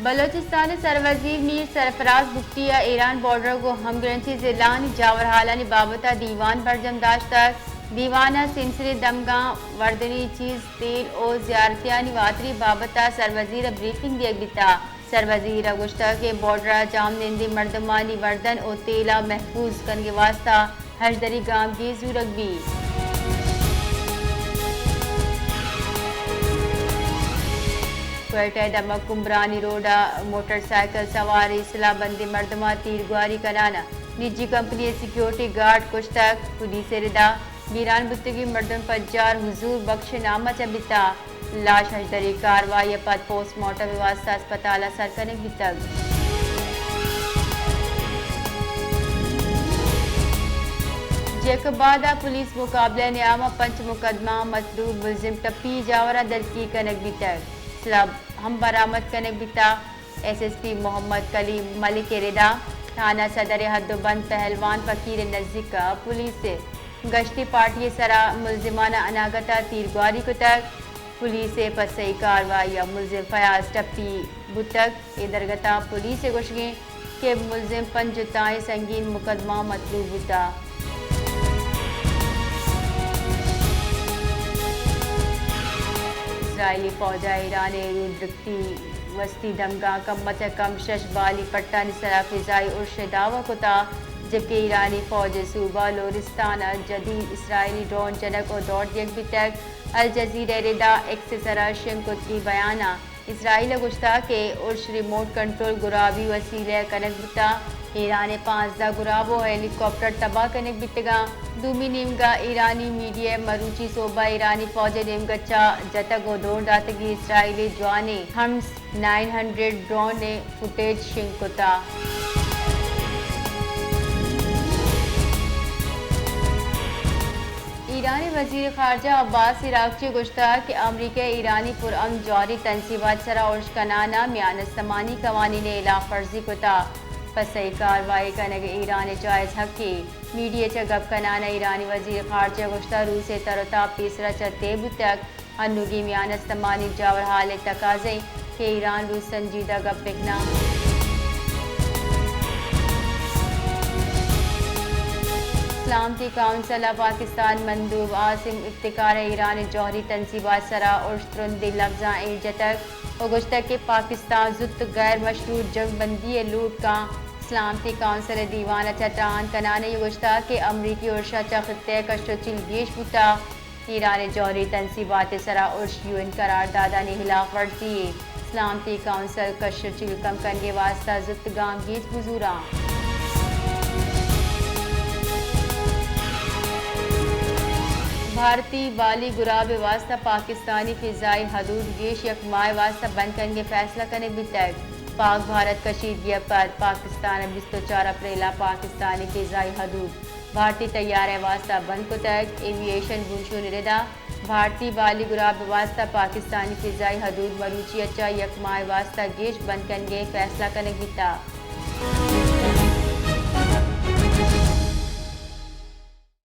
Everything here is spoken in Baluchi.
بلوچستان ءِ سروزیر میر سرفراز بگٹی ءَ ایران بارڈر ءَ گوں ہمگرنچی ضلعانی جاورحالانی بابت ءَ دیوان برجم داشتگ۔ دیوان ءَ سیمسریں دمگاں، وردنی چیز، تیل ءُ زیارتیانی واتری بابت ءَ سروزیر ءَ بریفنگ دیگ بیتگ۔ سروزیر ءَ گوشتگ کہ بارڈر ءَ جاہمنندیں مردمانی وردن ءُ تیل ءَ محفوظ کنگ ءِ واستہ ہژدری گامگیج زورگ بیت۔ کوئٹہ ءِ دمگ کمبرانی روڈ ءَ موٹر سائیکل سواریں سلاہ بندیں مردماں تیرگواری کنان ءَ نجی کمپنی ءِ سیکیورٹی گارڈ کشتگ۔ پولیس ءِ ردا بیران بوتگیں مردم پجار حضور بخش ءِ نام ءَ چہ بیتگ۔ لاش ہژدری کاروائی ءَ پد پوسٹ مارٹم ءِ واستہ ہسپتال ءَ سر کنگ بیتگ۔ جیکب آباد ءَ پولیس مقابلہ ءِ نیام ءَ پنچ مقدمہ ءَ مطلوب ملزم ٹپی جاوراں دلکی کنگ بیتگ۔ سلاہ ہم برآمد کنگ بیتگ۔ ایس ایس پی محمد کلیم ملک ءِ ردا تھانہ صدر ءِ حد ءُ بند پہلوان فقیر ءِ نزیک ءَ پولیس ءِ گشتی پارٹی ءِ سرا ملزمان ءَ اناگت ءَ تیرگواری کتگ۔ پولیس ءِ پسئی کاروائی ءَ ملزم فیاض ٹپی بوتگ۔ اے درگت ءَ پولیس ءِ گوشگ انت کہ ملزم پنچ جتائیں سنگین مقدمہ ءَ مطلوب بوتگ۔ اسرائیلی فوج ءَ ایران ءِ رودرکتی وستی دمگاں کم ءَ چہ کم شش بالی پٹانی سرا فضائی ارش ءِ دعوی کتگ، جبکہ ایرانی فوج ءِ صوبہ لورستان ءَ جدید اسرائیلی ڈرون جنگ ءُ دور دیگ بیتگ۔ الجزیرہ ءِ ردا ایکس ءِ سرا شنگ کتگیں بیان ءَ اسرائیل ءَ گوشتگ کہ ارش ریموٹ کنٹرول گرابی وسیلہ ءَ کنگ بوتگ۔ ایران ءِ پانزدہ گراب ءُ ہیلی کاپٹر تباہ کنگ بیتگ انت۔ دومی نیمگ ءَ ایرانی میڈیا ءَ مروچی سہب ءَ ایرانی فوج ءِ نیمگ ءَ چہ جتگ ءُ دور داتگیں اسرائیلی جوانیں ہمس نائن ہنڈریڈ ڈرون ءِ فوٹیج شنگ کتگ۔ ایرانی وزیر خارجہ عباس عراقچی ءَ گوشتگ کہ امریکہ ءَ ایرانی پرامن جوہری تنصیبات ءِ سرا ارش کنان ءَ میان استمانی قوانین ءِ ہلاف ورزی کتگ۔ پسئی کاروائی کنگ ایران ءِ جائز حقے۔ میڈیا ءَ چہ گپ کنان ءَ ایرانی وزیر خارجہ ءَ گوشتگ روس ءِ تر ءُ تاب پیسرا چہ طے بوتگ۔ انوگیں میان استمانی جاورحال ءِ تقاضہ انت کہ ایران روس سنجیدہ گپ بکناں۔ سلامتی کونسل ءَ پاکستان مندوب عاصم افتخار ءَ ایران ءِ جوہری تنصیبات ءِ سرا ارش ترندیں لبزاں ایر جتگ ءُ گوشتگ کہ پاکستان زوت غیر مشروط جنگ بندی ءِ لوٹ کنت۔ سلامتی کونسل ءِ دیوان ءَ چہ تران کنان ءَ گوشتگ کہ امریکی ارش ءَ چہ خطہ ءَ کش ءُ چیل گیش بوتگ۔ ایران ءِ جوہری تنصیبات ءِ سرا ارش یو این قراردادانی ہلاف ورزی یے۔ سلامتی کونسل کش ءُ چیل کم کنگ ءِ واستہ زوت گامگیج بزوراں۔ بھارتی بالی گراب ءِ واستہ پاکستانی فضائی حدود گیش یک ماہ ءِ واستہ بند کنگ ءِ فیصلہ کنگ بیتگ۔ پاک بھارت کشیدگی ءَ پد پاکستان ءَ بیست ءُ چار اپریل ءَ پاکستانی فضائی حدود بھارتی طیارہ ءِ واستہ بند کتگ۔ ایوی ایشن بنشون ءِ ردا بھارتی بالی گراب ءِ واستہ پاکستانی فضائی حدود مروچی ءَ چہ یک ماہ ءِ واستہ گیش بند کنگ ءِ فیصلہ کنگ بیتگ۔